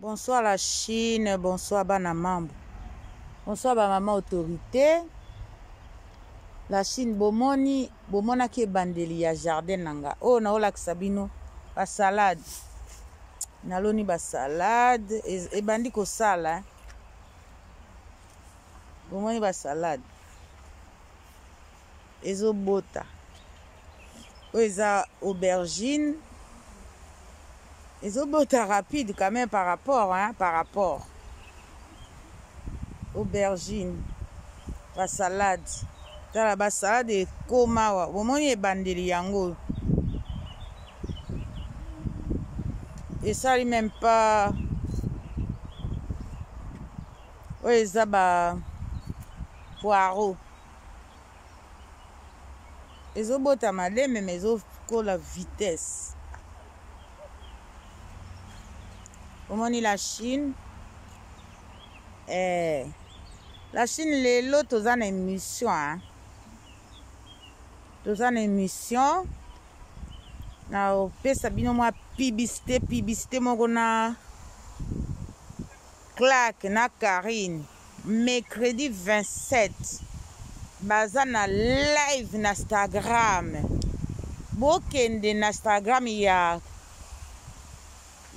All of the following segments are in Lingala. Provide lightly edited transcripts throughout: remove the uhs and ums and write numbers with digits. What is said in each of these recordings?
Bonsoir la Chine, bonsoir bana membre. Bonsoir ba maman autorité. La Chine bomoni bomonaki ebandeli ya jardin na nga. Oyo naolakisa bino ba salade. Naloni ba salade ebandi kosala. Bomoni ba salade. Ezobota. Oyo eza aubergine. Ezobota rapide quand même par rapport, hein, par rapport. Aubergine. Ba salade. Tala ba salade ekoma awa. Bomoni ebandeli yango. Esali même pas oyo eza ba poireau. Ezobota maleme mais ezokola vitesse. Omoni la Chine eh, la Chine lelo toza na émission hein? Toza na émission na opesa bino mwa publicité publicité moko na Clark na Carine mercredi 27 baza na live na Instagram bokende na Instagram ya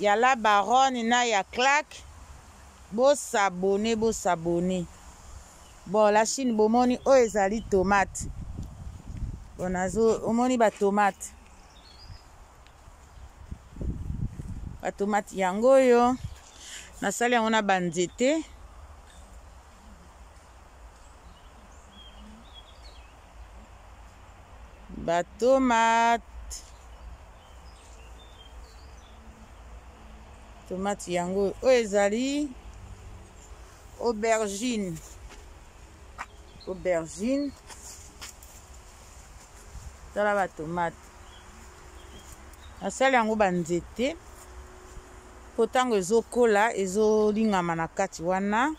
ya la baronne na ya Clark bosabone bosabone bon la Chine bomoni oyo ezali tomate bon nazo omoni ba tomate Ba tomate yango oyo nasali yango na ba nzete. Ba tomate tomate yango oyo ezali aubergine aubergine tala ba tomate nasali yango ba nzete mpo ntango ezokola ezolingama na kati wana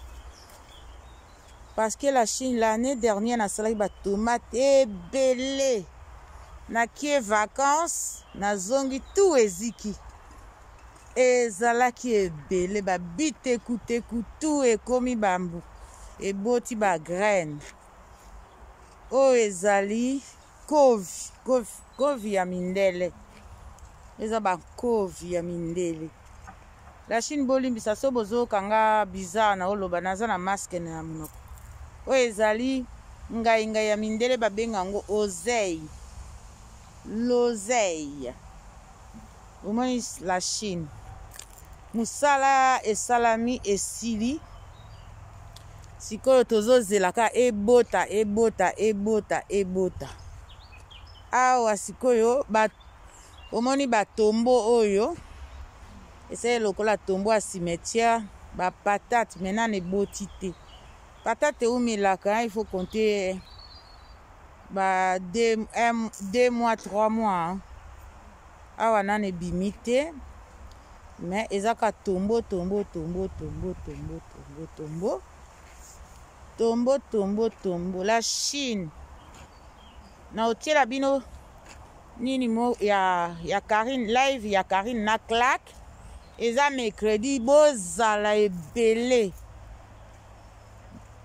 parce que la Chine l'année dernière nasalaki ba tomate ebele nakie vacances nazongi tout eziki ezalaki ebele babitekuteku tout ekomi bambu eboti ba graine Oyo ezali kovi, kovi, kovi ya mindele. Eza ba kovi ya mindele. La Chine bolimbisa so bozoyoka nga bizarre na oloba naza na masque na monoko. Oyo ezali ngai ngai ya mindele babenga yango oseille. L'oseille. Omoni la Chine. Musala esalami esili. Sikoyo tozozela ka ebota ebota ebota ebota. Awa sikoyo ba omoni ba tombo oyo esali lokola tombo ya cimetière ba patate mais nanu eboti te. Patate eumelaka il faut compter ba 2 mois 3 mois. Awa nanu ebimi te mais eza ka tombo tombo tombo tombo tombo tombo tombo tombo tombo tombo la Chine na otiela bino nini mo ya, ya Karine live ya Karine na Clark eza mercredi bozala ebele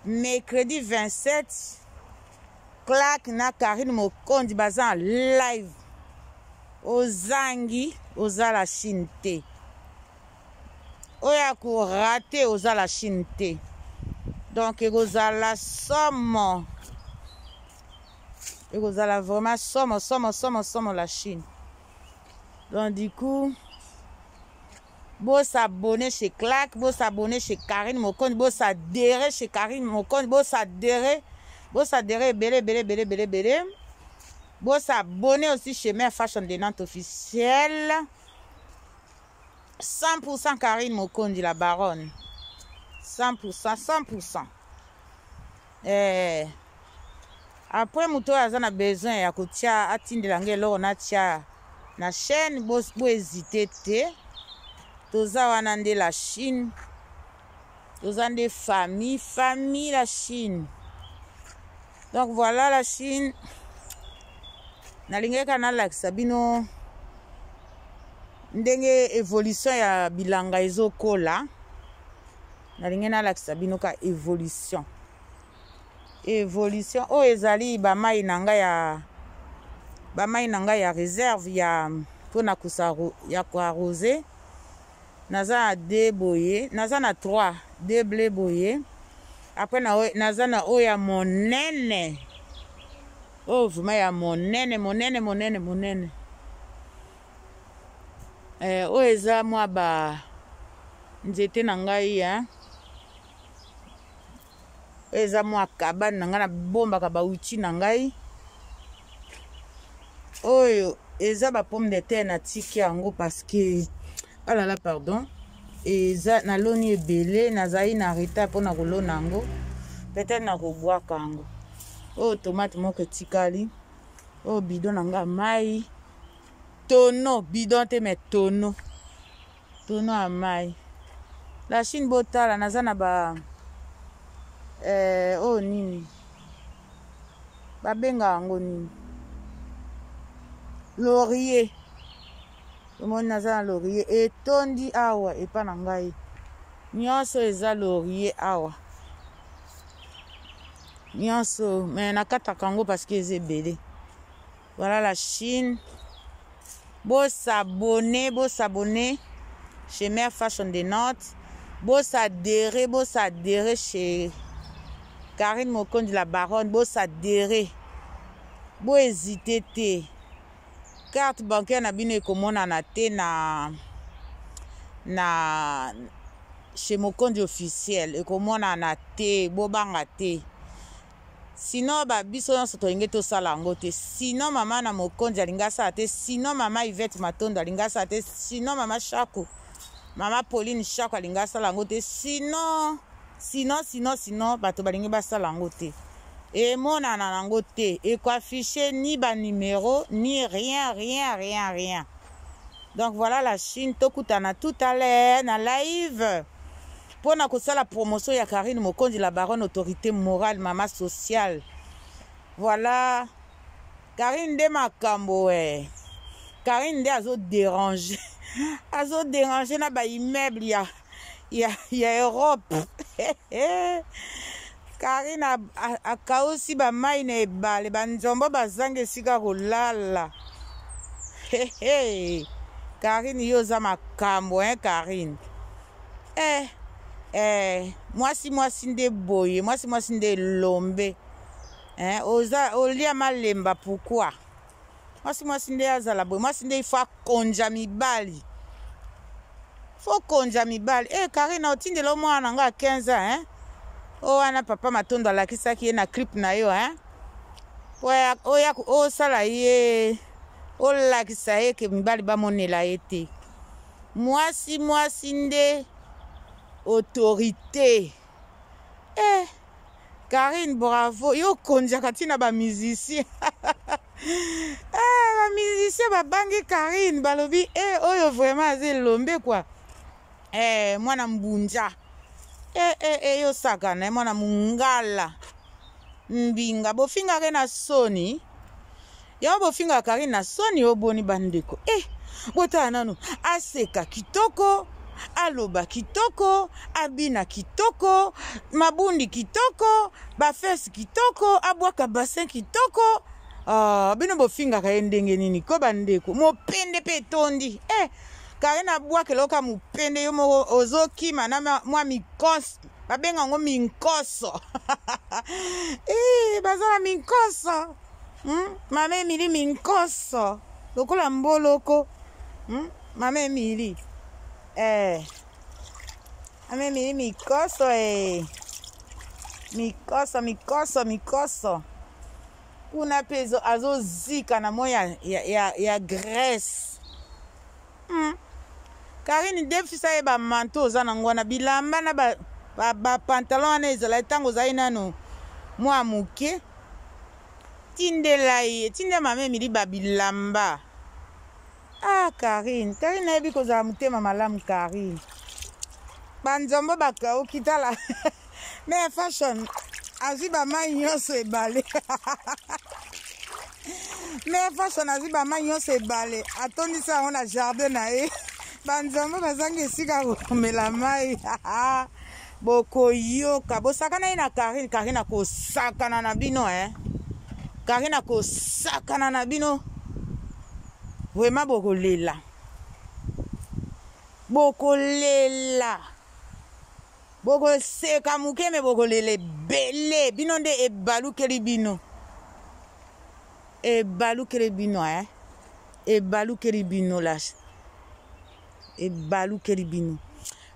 mercredi 27 Clark na Karine Mokonzi baza en live. Ozangi oza la Chine te. Oyo ako rate oza la Chine te. Donc ekozala somo. Ekozala vraiment somo somo somo somo la Chine. Donc du coup Bo s'abonner chez Clark, bo s'abonner chez Karine Mokonzi, bo s'adhérer chez Karine Mokonzi, bo s'adhérer, bo s'adhérer ebele ebele ebele ebele ebele. Bo s'abonner aussi chez Mère Fashion de Nantes officielle. 100% Karine Mokonzi la baronne. 100% 100%. Eh après moto oyo aza na besoin ya kotia atindela ngai eloko natia na chaîne bo hésite te toza wana nde la Chine toza nde famille famille la Chine donc voilà la Chine nalingaki kaka nalakisa bino. Ndenge evolution ya bilanga ezokola, nalingi nalakisa bino ka evolution. Evolution oyo ezali ba mai na ngai ya ba mai na ngai ya reserve ya mpona ya koarrose. Naza na 2 boye, naza na 3, 2 ble boye. Après naza na oyo ya monene. Oyo vraiment ya monene, monene, monene, monene. Eh, oyo eza mwa ba nzete na ngai hein. Oyo eza mwa cabane na ngai, nabombaka ba outils na ngai. Oyo eza ba pomme de terre, natiki yango parce que alala, oh pardon, eza naloni ebele, nazali na retard mpona kolona yango, peut-être nakobwaka yango. Oyo tomate moko etikali. Oyo bidon na ngai mai, tonneau, bidon te mais tonneau, tonneau ya mai. La Chine, botala, naza na ba oyo nini babengaka yango nini, laurier. Omoni, naza na laurier etondi awa epa na ngai, nyonso eza laurier awa nyonso, me nakataka yango parce que eza ebele. Voilà la Chine. Bosabone, bosabone chez Mère Fashion de Nantes. Bosadere, bosadere chez Karine Mokonzi la Baronne. Bosadere, bohésite te. Carte bancaire na bino ekomonana te na chez Mokonzi officiel, ekomonana te, bobanga te. Sinon ba biso nyonso tolingi tosala yango te. Sinon mama na Mokonzi alingi asala te. Sinon mama Yvette Matondo alingi asala te. Sinon mama Shaku, mama Pauline Shaku alingi asala yango te. Sinon, sinon, sinon, sinon bato balingi basala yango te. Emonana nango te, ekoaffiche ni ba numero ni rien, rien, rien, rien. Donc voilà la Chine, tokutana tout à l'heure na live mpona kosala promotion ya Karine Mokonzi la Baronne, autorité morale, mama sociale. Voilà, Karine nde makambo. E Karine nde azoderange, azoderange na baimmeuble ya Europe. Karine akausi bamai na ebale, banzombo bazanga esika kolala. Karine, yo oza makambo hein. Karine, mwasi mwasi nde boye, mwasi mwasi nde elombe eh, oza olia malemba. Pourquoi mwasi mwasi nde azala boye? Mwasi nde ifo akonja mibali, fo konja mibali. Karine, otindela omwana na nga 15 ans hein? Oyo wana papa Matondo alakisaki ye na clip na yo hein? Oya osala ye, olakisa ye ke mibali bamonela ye te. Mwasi mwasi nde autorité. Karine, bravo, yo okonzaka ntina bamusicien. Bamusicien babangi Karine, balobi oyo vraiment aza elombe kua. Mwana mbunja, yo sakana mwana mongala mbinga, bofingaka na soni yango, bofingaka Karine na soni. Oboni bandeko, botala nanu, aseka kitoko, aloba kitoko, abina kitoko, mabundi kitoko, bafesi kitoko, abwaka bassin kitoko. Bino bofingaka ye ndenge nini ko bandeko? Mopende mpe etondi. Karine abwakela oka mopende, yo moko ozokima na mwa mikoso, babenga yango minkoso. Baza na minkoso, Mama Emili, minkoso lokola mboloko, Mama Emili, Mama Emili, mikoso, mikoso, mikoso, mikoso. Kuna mpe azozika na moi ya Grèce. Karine, defisa ye bamanto oza nango wana, bilamba na bapantalon ba wana ezalaki ntango ozali nano mwa moke. Tindela ye, tindela mama Emili babilamba. Ah, Karine, Karine nayebi kozala motema malamu. Karine, banzombo bakauki, tala me fashion azwi bamai nyonso ebale. Me fashion azwi bamai nyonso ebale, atondisi yango na jardin na ye. Banzambe bazangi esika komela mai. Bokoyoka. Bosakana ye na Karine. Karine akosakana na bino eh. Karine akosakana na bino. Vraiment bokolela. Bokolela. Bokoseka moke me bokolela ebele. Bino nde ebalukeli bino. Ebalukeli bino eh. Ebalukeli bino la. Ebalukeli bino.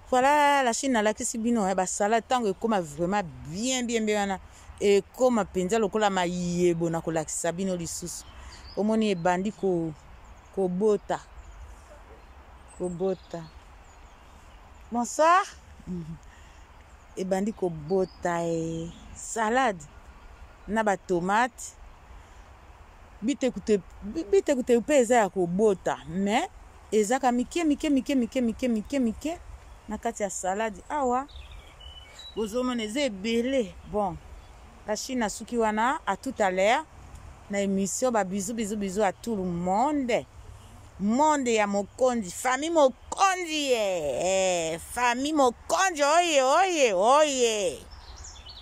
Voilà la Chine nalakisi bino eh, basalade ntango ekoma vraiment bien bien bien wana ekoma mpenza lokola mayebo na kolakisa bino lisusu. Omoni ebandi ko kobota kobota. Bonsoir. Ebandi kobota e salade na ba tomate bitekute mpe eza ya kobota mais ezaka mike mike mike mike mike mike mike na kati ya salade awa bozomona eza ebele. Bon, la Chine asuki wana. À tout à l'heure na émission. Ba bisous bisous bisous à tout le monde, monde ya mokonzi, famille mokonzi ye, eh, famille mokonzi oye oye oye.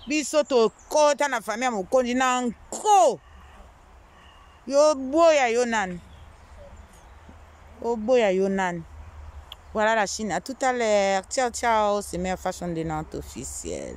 Biso tokota na famille ya mokonzi na nko. Yo boya yo nani, oboya yo nani? Voilà la Chine, à tout à l'heure. Ciao ciao, c'est Meilleure Fashion de Nantes officielle.